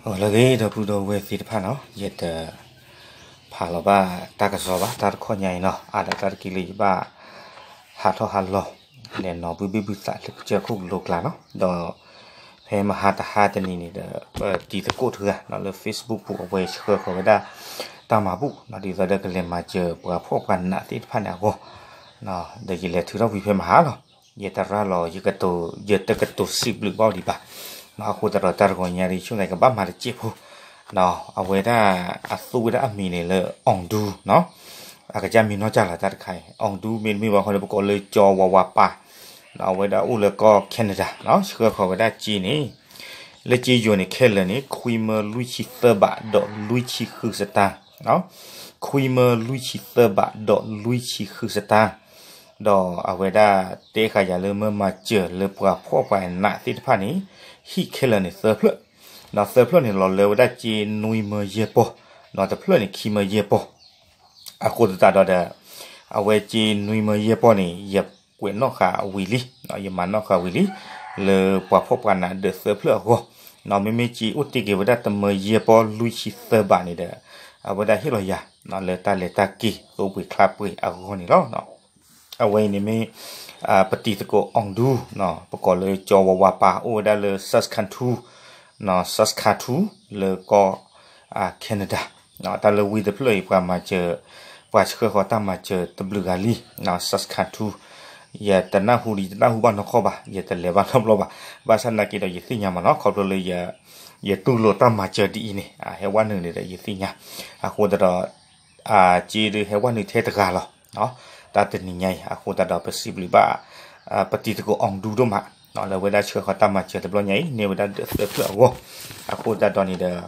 ဂီၤလၢအဂ့ၤ ဒီပုၢ်ဒီဝဲၢ်သ့ၣ်တဖၣ်နီၤ, ယတဖးလီၤဘၣ်တၢ်ကစီၣ်ဘၣ် တၢ်တခီညါအံၤနီၤ, အါဒီးတၢ်တက့ၢ်လၢယဘၣ်ဟးထီၣ်ဟးလီၤ လဲၤနီၤဘုဘ့ၣ်ဘုသးလၢကစၢၢ်ခိၣ်ကလိကျါနီၤ, ဒီးဖဲမဟါတဟါတနံၤန့ၣ်ဒီး ပတံၤသကိးတဂၤနီၤ လၢ Facebook ပူၤ အဝဲဆှၢဃီၤဝဲဒၣ်တၢ်မၤဘူၣ်နီၤ ဒ်သိးဒီးကလဲၤမၤစၢၤပှၤဖှီၣ်ပှၤနးသ့ၣ်တဖၣ်န့ၣ်အဂီၢ်, ဒီးယလဲၤထုးထီၣ်ဝံၤဖဲမဟါလီၤ. ယတရၢ်လီၤ ယကတိၤ ယတကတိၤစံးဘျုးဘၣ်ဒံးဘၣ်, အဃိသတးဒီး တၢ်တဂီၤညါဒ်ဆိၣ်သးကဘၣ်မၤတစဲးဖိ, အဝဲဒၣ်အသူဝဲဒၣ်အမံၤန့ၣ်လၢ အီၣ်ဒူနီၤ, အကစၢ်မံၤနီၢ်ကၢ်လီၤတၢ်တခါအံၤ အီၣ်ဒူ မ့တမ့ၢ်ဘၣ်ဃီန့ၣ် ပကိးလၢကၠီဝါဝါပၢ်, အဝဲဒၣ်အိၣ်လၢကီၢ် Canada နီၤ, ဆှၢဃီၤဝဲဒၣ်စ့န့ၣ် လၢစ့ယိၤန့ၣ်ခဲလၢာ်န့ၣ် ခွံမၢလွံၢ်ဆံသၢဘးဒီးလွံၢ်ဆံဃုစတၢ်, ခွံမၢလွံၢ်ဆံသၢဘးဒီးလွံၢ်ဆံဃုစတၢ်, ဒီးအဝဲဒၣ်တဲဃာ်ယၤလၢမ့ၢ်မၤစၢၤလၢပှၤဖှီၣ်ပှၤနးသ့ၣ်တဖၣ်န့ၣ် ဟံၣ်ခဲလၢာ်န့ၣ်သၢဖျၢၣ်, ဒီးသၢဖျၢၣ်န့ၣ်လီၤလၢဝဲဒၣ်စ့နွံမၢယဲၢ်ပီၢ်, ဒီးတဖျၢၣ်န့ၣ်ခံမၢယဲၢ်ပီၢ်, အဃိသတးဒီးဒီး အဝဲစ့နွံမၢယဲၢ်ပီၢ်န့ၣ် ယကွဲးနီၣ်ဃာ်ဝံၤလံ, ယမၤနီၣ်ဃာ်ဝံၤလံ, လၢပှၤဖှီၣ်ပှၤနးဒၢးသၢဖျၢၣ်အဂီၢ်, မ့မ့ၢ်စ့အိၣ်တ့ၢ်က့ၤဝဲဒၣ်တမၢယဲၢ်ပီၢ်လွံၢ်ဆံသၢဘးန့ၣ်ဒီး အဝဲဒၣ်ဟ့ၣ်လီၤယၤ လၢတၢ်လဲၤတၢ်က့ၤသိပှ့ၤချါပှ့ၤအဂီၢ်န့ၣ်လီၤ. အဝဲအံၤန့ၣ်မ့ၢ် ပတံၤသကိးအီၣ်ဒူ ပကိးလၢကၠီဝါဝါပၢ် အိၣ်ဝဲဒၣ်လၢ Saskatoon, Saskatoon လၢကီၢ် Canada, တၢ်လၢဝံတဖျၢၣ်အံၤ ပှၤမၤစၢၤ ပှၤဆှၢဃီၤတၢ်မၤစၢၤတဘျုးဂၤလံ, Saskatoon ယတနၢ်ဟူဒီး ယတနၢ်ဟူဘၣ်နီၢ်ကီၢ်ဘၣ်, ယတလဲၤဘၣ်နီတဘျီဘၣ်, ဘၣ်ဆၣ်နာ်က့ဒီးယသ့ၣ်ညါမးနီၤ ခီဖျိလၢ ယတူၢ်လိာ်တၢ်မၤစၢၤဒ်အံၤန့ၣ် ဟဲဝဲနုာ်န့ၣ်ဒီးယသ့ၣ်ညါ, အဃိသတးဒီး စ့ဒုးဟဲဝဲနုာ်ထဲတဂၤလီၤ, တၢ်တနံၤညါအံၤ အဃိသတးဒီးပစံးဘျုးဘၣ် ပတံၤသကိးအီၣ်ဒူဒိၣ်မး လၢဝဲဒၣ်ဆှၢဃီၤတၢ်မၤစၢၤတဘျီညါအံၤ န့ၢ်ဝဲဒၣ်ဒၢးသၢဖျၢၣ်အဂီၢ်, အဃိသတးဒီးန့ၣ်ဒီး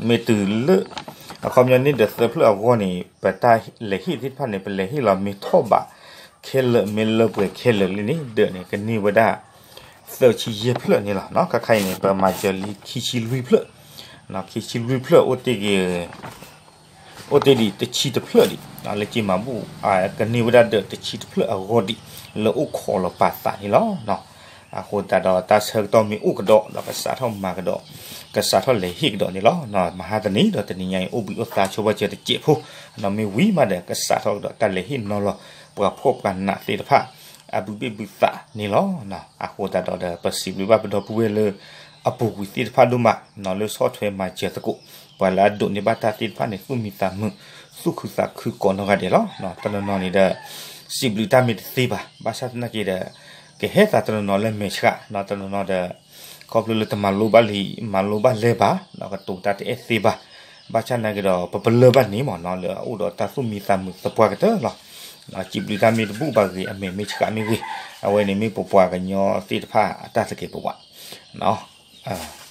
မ့ၢ်တုၤလၢ အခီပညီန့ၣ်ဒၢးသၢဖျၢၣ်အဂီၢ်န့ၣ် ပတၢ်လဲၤဟ့ၣ်သ့ၣ်တဖၣ်န့ၣ် ပလဲၤဟ့ၣ်လီၤမ့ၢ်ထီၣ်ဘးခဲလၢာ် မ့ၢ်လၢပှဲၤခဲလၢာ်လံန့ၣ် ဒၢးန့ၣ်ကန့ၢ်ဝဲဒၣ် သၢဆံယဲၢ်ဖျၢၣ်န့ၣ်လီၤ. ခါခါအံၤန့ၣ် ပမၤစၢၤလံခံဆံလွံၢ်ဖျၢၣ်, ခံဆံလွံၢ်ဖျၢၣ်အိၣ်တ့ၢ်ဂ့ၤ အိၣ်တ့ၢ်ဒံးတဆံတဖျၢၣ်ဒံး လၢက့ၤမၤဘူၣ် ကန့ၢ်ဝဲဒၣ်ဒၢးတဆံတဖျၢၣ်အဂီၢ်ဒံး လၢအိၣ်ခိးလီၤပာ်သးန့ၣ်လီၤ. အဃိသတးဒီးတၢ်ဆၢကတီၢ်မ့ၢ်အိၣ်ကဒီး ဒီးကစးထီၣ်မၤကဒီး ကစးထီၣ်လဲၤဟ့ၣ်ကဒီးန့ၣ်လီၤ. မဟါတနံၤဒီးတနံၤညါအံၤ အိၣ်ဘှံးအိၣ်သါဆိပာ်စၢၤတစဲးဖိ, မ့ၢ်ဝံၤမးဒီး ကစးထီၣ်ကဒီးတၢ်လဲၤဟ့ၣ်နီၤလီၤ ပှၤဖှီၣ်ပှၤနးသ့ၣ်တဖၣ် အဘုဘ့ၣ်ဘုသးန့ၣ်လီၤ. အဃိသတးဒီးဒီး ပစံးဘျုးဘၣ်ပဒီပုၢ်ဝဲၢ်လၢ အပူၤကွံာ်သ့ၣ်တဖၣ်ဒိၣ်မး လၢဆီၣ်ထွဲမၤစၢၤသကိး ပှၤလၢအဒိးန့ၢ်ဘၣ်တၢ်သ့ၣ်တဖၣ်န့ၣ် သူၣ်မံသးမုာ် သူၣ်ခုသးခုကိးနီၢ်ဂၤဒဲးလီၤ. တနီၤနီၤန့ၣ်ဒီး စံးဘျုးတၢ်မ့ၢ်တသ့ဘၣ်, ဘၣ်ဆၣ်သနာ်က့ဒီး ကဟဲသးတနီၤနီၤလၢမဲာ်ဆှး တနီၤနီၤဒီး ခီဖျိလၢတမၤလိဘၣ်လံ မၤလိဘၣ်လဲၤဘၣ် ကတိၤတၢ်တအဲၣ်သ့ဘၣ်, ဘၣ်ဆၣ်သနာ်က့ဒီး ပပလၢၢ်ဘၣ်န့ၣ်မ့ၢ်နီၤ လၢအအိၣ်ဒီးတၢ်သူၣ်မံသးမုာ်သပှၢ်ကတၢၢ်လီၤ. စံးဘျုးတၢ်မ့ၢ်တဘူၣ်ဘၣ်ဂ့ၤ အမဲာ်မ့ၢ်ဆှးမ့ၢ်ဂ့ၤ, အဝဲန့ၣ်မ့ၢ်ပပှၤကညီသ့ၣ်တဖၣ်အတၢ်သကဲးပဝး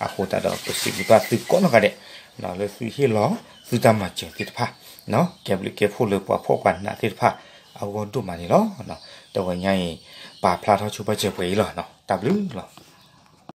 အဃိသတးဒီး ပစံးဘျုးဘၣ်သုကိးနီၢ်ဂၤဒဲး လၢသုဟ့ၣ်လီၤသုတၢ်မၤစၢၤသ့ၣ်တဖၣ် ကဲဘျုးကဲဖှိၣ်လၢပှၤဖှီၣ်ပှၤနးသ့ၣ်တဖၣ် အဂီၢ်ဒိၣ်မးန့ၣ်လီၤ. တဝဲညါအံၤ ပာ်ဖျါထီၣ်ဆိပာ်စၢၤပှဲၤအံၤလီၤ. တၢ်ဘျုးလီၤ.